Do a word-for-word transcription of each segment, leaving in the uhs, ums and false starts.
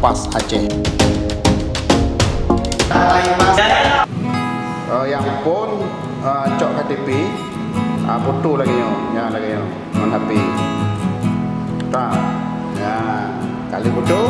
Pas Aceh. Eh, nyang phon, eh, cok K T P, ah, foto lagèe nyoe, nyan lagèe nyoe, ngon H P. Ta, nyan, kali foto.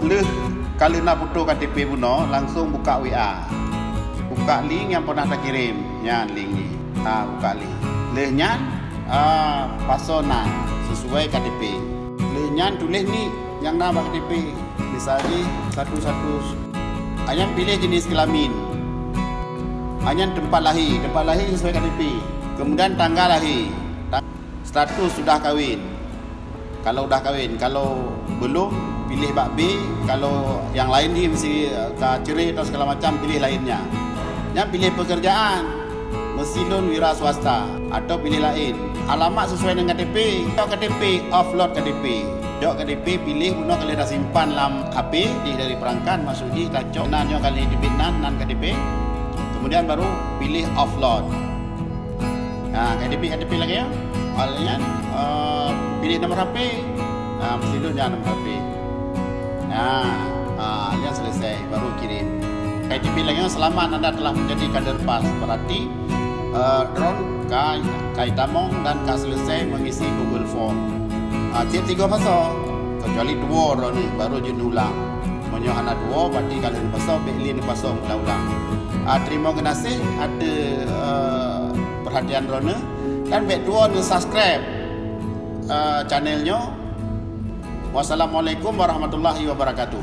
Lheueh ka lheueh na foto K T P bunoe, langsung buka W A. Buka link nyang pernah takirém, nyan link nyan. Ha, buka link. Lheueh nyan, ah, pasoe nan sesuai K T P. Lheueh nyan tuléh nik nyang na bak K T P. Misal jih satu satu. Nyan piléh jenis kelamin. Nyan teumpat lahé, teumpat lahé sesuai K T P. Kemudian tanggal lahé. Ta-, status sudah kawin. Kalau udah kawin, kalau belum, piléh bak B, kalau nyang laén jih meusti, eh, ka cerai atau segala macam, piléh laén nyan. Nyan piléh pekerjaan, meusti lôn wira swasta, atau piléh laén. Alamat sesuai dengan K T P, cok K T P, offload K T P. Cok K T P, piléh bunoe ka lheueh tasimpan lam H P, di dari perangkat, maksud jih tacok nan nyoe ka lheueh teubiet nan, nan K T P. Kemudian baru piléh offload. Ha, K T P, K T P lagèe nyoe. Awak nyan, eh, piléh nomor H P. Ha, meusti lôn nyan nomor H P. Ha, ha, nyan selesai, baru kirim. K T P lagèe nyoe, selamat anda telah menjadi kader pas. Berarti, eh, droen ka, ka itamong dan ka selesai mengisi Google Form. Ha, tiep tiga pasoe, kecuali tuwo droeneuh, baru jeuet neulang. Meunyoe hana tuwo, berarti ka lheueh neupasoe, bèk lé neupasoe meulang-ulang. Ah, teurimong geunaséh ateueh, eh, perhatian droeneuh dan bèk tuwo neu-subscribe, eh, channel nyoe. Wassalamualaikum warahmatullahi wabarakatuh.